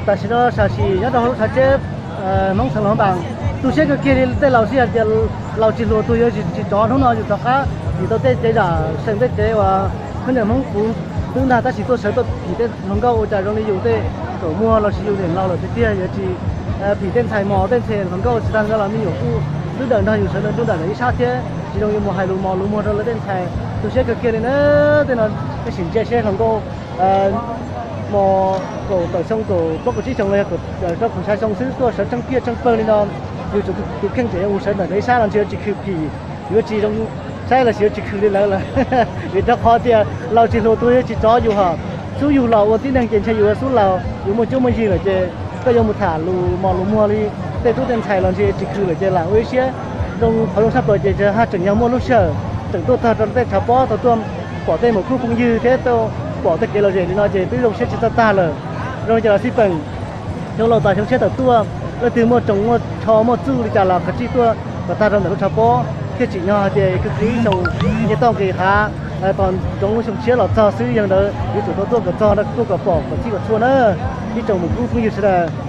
Tam sim no sam sim nyob rau hauv lub tshav tseb Hmoob Xeev Laus Npas, tu siab kawg kiag li. Tej laus sib hais tias laus tsis hluas tuag yuav tsis tsov hnub no yus rov qab phim tau tej kev zam seem tej kev uas pheej yog Hmoob puv xwb ntag, tab sis tuaj sawv tuaj phim tej hluas nkauj ua cas zoo li yus tej kaum muag los sis yus niam laus lawm tiag tiag yuav tsis phim tej ntxhais mos tej ntxhais hluas nkauj tsis tag li no los me nyuam kuj twb dawm nrog yus sawv daws nruab nram ib sab thiab tsis zoo yuav mus hais lus mos lus muag rau lawv tej ntxhais. Tu siab kawg kiag li na. Tej no tab sis ntsia seb hluas nkauj mos kaum tawm xyoo kaum plaub kaum tsib xyoo los yog rau kaum xya xyoo xwb tuaj sawv tseeb kiaj tseeb pawg li no, yus tus kheej tseem yuav mus sawv ntawm ib sab los ntshe yuav tsis khwm phim, yuav tsis zoo saib los sis yuav tsis khwm li lawv lawm. Vim rau qhov tias laus tsis hluas tuag yuav tsis tsov yus hos. Xub yus los ua tib neeg ces ntshe yus yuav xub laus, yus muaj cuab muaj yig lawm ces koj yuav mus tham lus mos lus muag li tej tub tej ntxhais los ntshe tsis khwm lawm ces lam ua ib siab zoo qhov zoo sab plaws ces haj tseem yog muaj lub sij hawm tseem tuaj txog rau tej tshav pob tau tuaj pom tej mus khub phooj ywg thiab tuaj pom tej kev lom zem li no ces twb zoo siab tsis txawj tag lawm. Zoo li cas los xij peem, xyoo laus tas xyoo tshiab tawm tuaj, leej twg muaj tsoos muaj tsho muaj txuj li cas los kav tsij tuaj kom tag rau ntawm lub tshav pob thiaj tsim nyog hais tias khwv khwv ib xyoos nce toj nqis hav, tos ntsoov lub xyoo tshiab los txog xwb. Yog ntawd yuav tsum tau tuaj kom txog, tuaj kom pom kom txhij kom txhua na ib tsoom mus khub phooj ywg sawv daws.